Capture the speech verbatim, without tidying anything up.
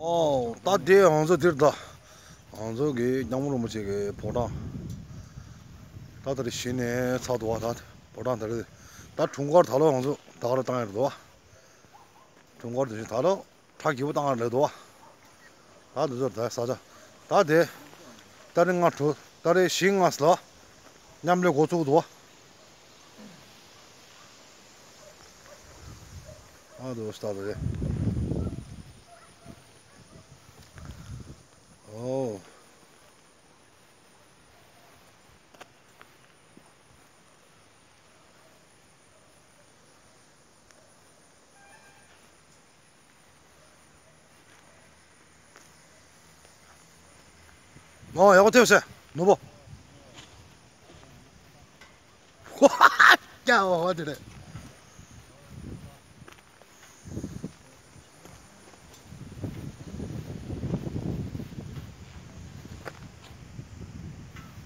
ཨོ། ད་དེ་ང་ཚོ་འདིར་ད། ང་ཚོ་གི་སྐྱབས་མགོན་རིན་པོ་ཆེ་གི་ཕོ་བྲང་། ད་དེ་རེད། གཞི་ནས་ཚར་འདུག་བ། ད་ཕོ་བྲང་དེ་རེད། ད་འཁྲུངས་སྐར་ད་ལོ་ང་ཚོ་ད་ག་རང་བཏང་ཡ་རེད་འདུག་བ། འཁྲུངས་སྐར་དེ་བཞིན་ད་ལོ་གྲ་རྒྱས་པོ་བཏང་ཡ་རེད་འདུག་བ། ད་དེ་ཚོ་ད་ས་ཆ། ད་དེ། ཏ་རིག་ལྔ་དྲུག་ཏ་རིག་བཞི་ལྔ་ལ་མཉམ་ལས་འགོ་ཚུགས་འདུག་བ། ཨ་དོ་སྟ་རེད། ཨོ། ཨོ་ཡག་པོ་ཐེབས་སེ་ནོར་བུ། ཧོ་ཧ་ཧ། ཀྱ་ཧོ་ཧོ་དེ་རེད།